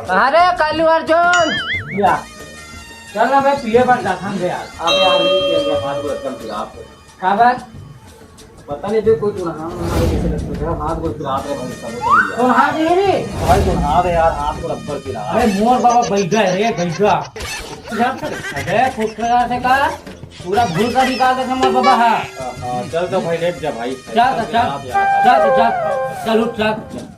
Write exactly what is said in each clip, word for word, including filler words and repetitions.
कहाँ रे कल्लू अर्जुन? या। चल ना भाई, पिए बर जाथन बे यार। अबे यार, नहीं पिएंगे, हाथ गोड़ एकदम पिरात हे। का बात? पता नहीं बे, कोई तो हाथ में मारे जैसे लगता है, हाथ गोड़ पिरात हे भाई, सब तो यार। तो हाथ नहीं रे? भाई तो हाथ हे यार, हाथ गोड़ अब्बड़ पिरात। अरे मोर बाबा बैठा है रे, बैठा। अबे फुटकर से का? पूरा भूसा निकाल दे मोर बाबा, हाँ। हाँ, हाँ, चल तो भाई, लेट जा भाई। चल तो चल। पिरात यार। चल तो चल। चल उठ, चल।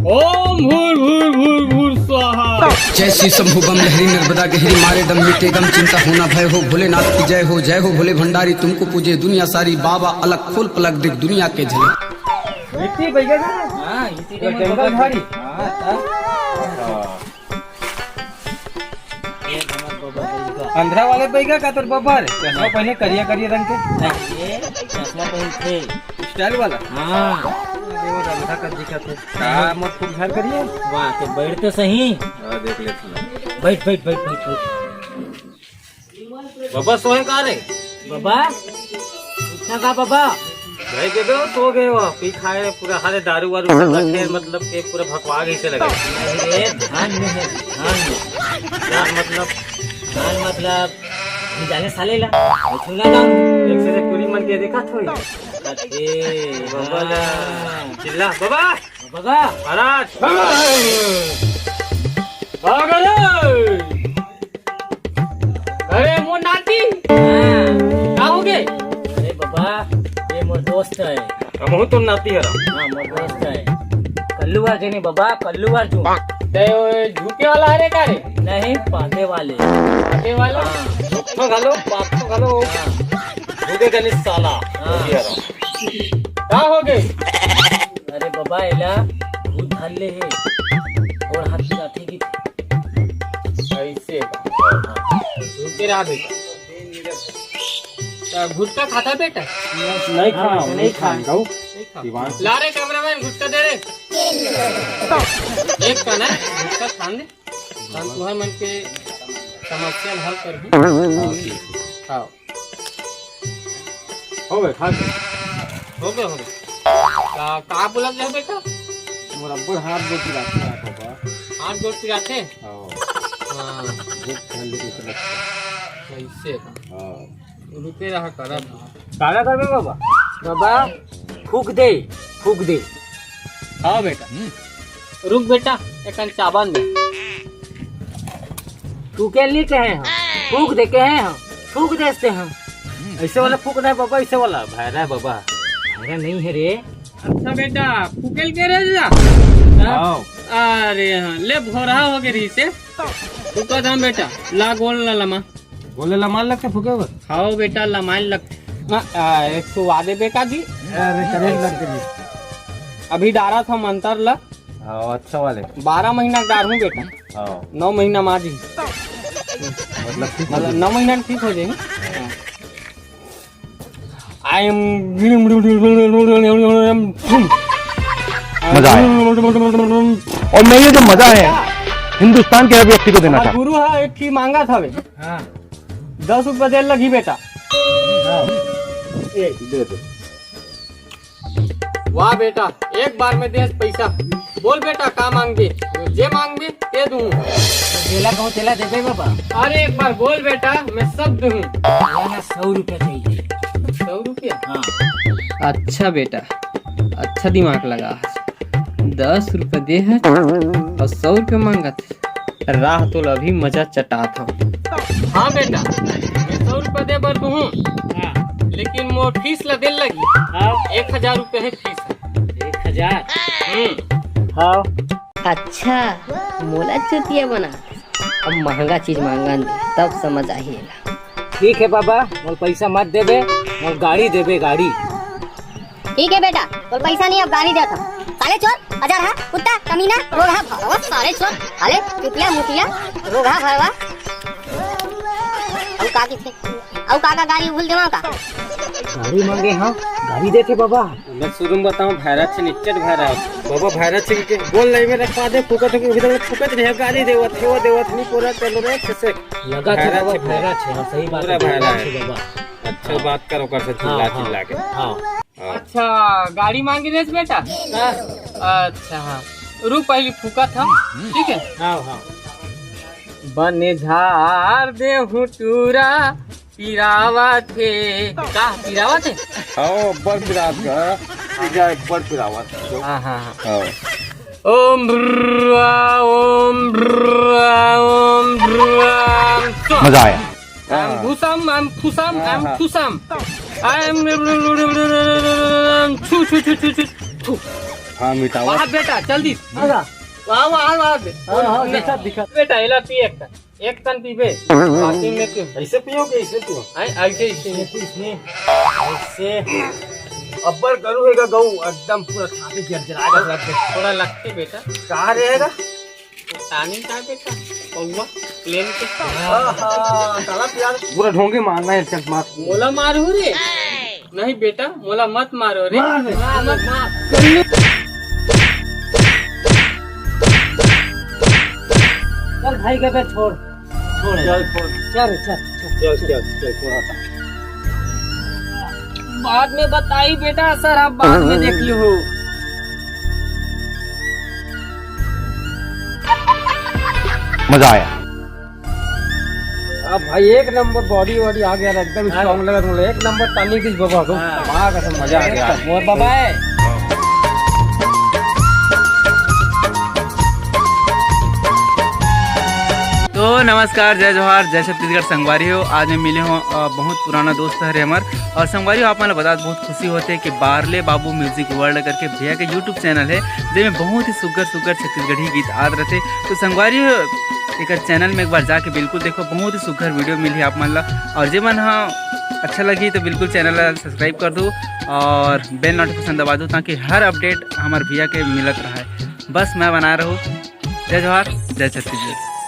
ओम भूर भूर भूर भूर स्वाहा। जय श्री शंभु बम लहरी नर्मदा गहरी मारे दम मिटे गम चिंता होना भय हो भोलेनाथ की जय हो जय हो भोले भंडारी तुमको पूजे दुनिया सारी बाबा अलग खोल पलक दिख दुनिया के झलक। इतनी बैठा था ना? हाँ, इसी तो जंगल झाड़ी। हाँ, हाँ। अंधरा वाले बैगा का तोर बब्बर? चश्मा पहने करिया करिया रंग के। नहीं, ये चश्मा पहन थे। स्टाइल वाला? हाँ। अरे वो रंधा का दिखा थे। का मत तुम घर करिए? वाह, तो बैठ तो सही। हाँ, देख ले सुना। बैठ, बैठ, बैठ, बैठ, बैठ। बाबा सोए का रे? बाबा? उठना का बाबा? भाई के दो सो गए हो, पी खाए पूरा, हारे दारू वारू सब रखे, मतलब के पूरा भकवा गई से लगे। अरे धान में है, धान में। यार मतलब, धान मतलब, हम जाने साले ला, मैं छूना ना हूँ। एक से पूरी मन के देखा थोड़ी। अरे बाबा ला, हाँ। चिल्ला, बाबा। बाबा। महाराज। बाबा रे। अरे मोर नाती। हाँ। का हो गे? अरे बाबा, ये मोर दोस्त है। हमहू तो नाती हरा। हाँ, मोर दोस्त है। कल्लू अर्जुन है बाबा, कल्लू अर्जुन। ते ओए झुके वाला हरे का रे? नहीं, पाते वाले। पाते वाला? हाँ। झुकथो घलो, पाथो घलो। हाँ। झुके गली साला। हाँ। ये हरा। का हो गे? अरे बाबा, एला भूत धर ले हे। और हाथ पिराथे कि ऐसे का। रुके रहा बेटा। त गुटखा खाता बेटा? नहीं खाना, हाँ, नहीं नहीं खाना। खाना। नहीं खा। दीवान। ला रे कैमरामैन, गुटखा दे रे। एक का ना, गुटखा खान दे। हम तुहर मन के समस्या हल कर दूं। हाँ। हो गए, खा के। हो गए, हो गए। का, का बोलत रहे बेटा? मोर अब्बड़ हाथ गोड़ पिराथे यार बाबा। हाथ गोड़ पिराथे? हाँ। हाँ। बहुत ठंड के समस्या। ऐसे का? हाँ। रुके रहा करब। काला करबे बाबा? बाबा, फूक दे, फूक दे। हाँ बेटा। रुक बेटा, एकन चाबन दे। फूके नहीं कहे हम, फूक दे कहे हम, फूक देते हम। ऐसे वाला फूक नहीं बाबा, ऐसे वाला भैरा है बाबा। भैरा नहीं है रे। अच्छा बेटा, फूकेल के रे जा? हाँ। अरे हाँ, ले भोरहा हो गए रही से। फूका दाम बेटा, ला गोल ला लमा। गोल ला लमा लगते फूके बर? हाँ बेटा, लमाइल लगते। हाँ, आ, एक सौ वादे बेटा जी। अरे, करेंट लगते जी। अभी डारा था मंतर ला। हाँ, अच्छा वाले। बारह महीना डार हूँ बेटा। हाँ। नौ महीना में आ जी। मतलब ठीक हो मतलब जाए। नौ महीना में ठीक हो जाए। I am मजा आया। और मैं ये जो मजा है, हिंदुस्तान के हर व्यक्ति को देना चाहता हूँ। गुरु हा एक की मांगा था बे। हाँ। दस रुपया दे लगी बेटा। हाँ। ए, दे दे। वाह बेटा, एक बार में दे पैसा। बोल बेटा, का मांगबे? जे मांगबे, दे दूँ। जेला कहूँ, तेला देबे बाबा। अरे एक बार बोल बेटा, मैं सब दूँ। ना, ना, सौ रुपया चाहिए। सौ रुपया? हाँ। अच्छा बेटा, अच्छा दिमाग लगा। दस रुपया दे है और सौ रुपया मांगत है। राह तो अभी मजा चटात हो। हाँ बेटा, मैं सौ रुपया दे बर दूँ, हाँ। लेकिन मोर फीस ला दे लगी। हाँ। एक हजार रुपया है फीस। एक हजार? हम्म। हाँ। अच्छा, मोला चुतिया बना। अब महंगा चीज मांगन दे, तब समझ आही एला। ठीक है बाबा, मोर पैसा मत देबे, मोर गाड़ी देबे, गाड़ी। ठीक है बेटा, तोर पैसा नहीं, अब गाड़ी देत हँव। साले चोर, अजरहा, कुत्ता, कमीना, रोगहा भरवा, साले चोर, साले चुतिया मुतिया, रोगहा भरवा। अउ का किथे? अउ का का गाड़ी भूल देवा का? गाड़ी मांगे हँव, गाड़ी देथे बाबा। मैं शुरू में बताऊँ, भैरा छे निच्चट भैरा। बाबा भैरा छे के बोल नहीं में रखवा दे, फुकट के इधर फुकट रहे, गाड़ी देवत, हेवा देवत, नहीं पूरा चलो रे, कैसे? लगा थे भैरा बाबा, छे, भैरा छे, हाँ, सही बात पूरा है, भैरा भैरा है। छे बाबा। अच्छा हाँ। बात करो, कर से हाँ, चिल्ला हाँ, चिल्ला के। हाँ। हाँ। अच्छा, गाड़ी मांगे रेस बेटा? हाँ। अच्छा, हाँ। रुक, पहली फूकत हम, ठीक है? हाँ, हाँ। बने झार दे हुटूरा पिरावत हे। का पिरावत हे? हाँ, अब्बड़ पिरावत हे। जा, अब्बड़ पिरावत हे। हाँ, हाँ, हाँ। हाँ। ओम ब्रुआ, ओम ब्रुआ, ओम ब्रुआ, स्व। मजा आया। I'm हाँ। घुसम, I'm फुसम, हाँ, I'm हाँ। फुसम। I'm छू, छू, छू, छू, छू, छू। हाँ, मिटावा। वाह बेटा, जल्दी। आजा। वाह, वाह, वाह, वाह। हाँ, हाँ, दिखा, दिखा। बेटा, एला पी एक टन। एक टन पीबे, बाकी में क्यों? ऐसे पियो कि ऐसे पियो? आए, ऐसे, ऐसे। ऐसे, ऐसे। अब्बड़ गरू हेगा गऊ, एकदम पूरा छाती जर्जरा के रख दे। थोड़ा लगते बेटा। कहाँ रहेगा? टानी का बेटा, पौवा, प्लेन के। आहा, साला प्यार। पूरा ढोंगे मारना है, चल मार। मोला मारू रे। नहीं बेटा, मोला मत मारो रे। मार बे। मार, मार, मार। चल भाई के बे छोड़। छोड़। चल, छोड़। चल, चल, चल। चल, चल, चल, थोड़ा सा। बाद में बताई बेटा, सर, आप बाद में देख लियो। मजा आया। अब भाई एक नंबर बॉडी वॉडी आ गया ना, एकदम हाँ। स्ट्रॉन्ग लगा तुमने, एक नंबर टॉनिक दिस बाबा को। हाँ। वाह, कसम मजा आ गया। मोर बाबा है। तो नमस्कार, जय जोहार, जय छत्तीसगढ़ संगवारी हो। आज मैं मिले हँव, अ, बहुत पुराना दोस्त हरे हमर। और संगवारी हो, आप मन ल बतात बहुत खुशी होथे कि बारले बाबू म्यूजिक वर्ल्ड करके भैया के YouTube चैनल हे, जेमे बहुत ही सुग्घर सुग्घर छत्तीसगढ़ी गीत आत रथे। तो संगवारी हो, एकर चैनल में एक बार जाके बिल्कुल देखो, बहुत ही सुग्घर वीडियो मिलही आप मन ला। और जे मन ह अच्छा लगही तो बिल्कुल चैनल ला सब्सक्राइब कर दो और बेल नोटिफिकेशन दबा दो, ताकि हर अपडेट हमर भैया के मिलत रहे। बस मैं बनाए रहूँ। जय जोहार, जय छत्तीसगढ़।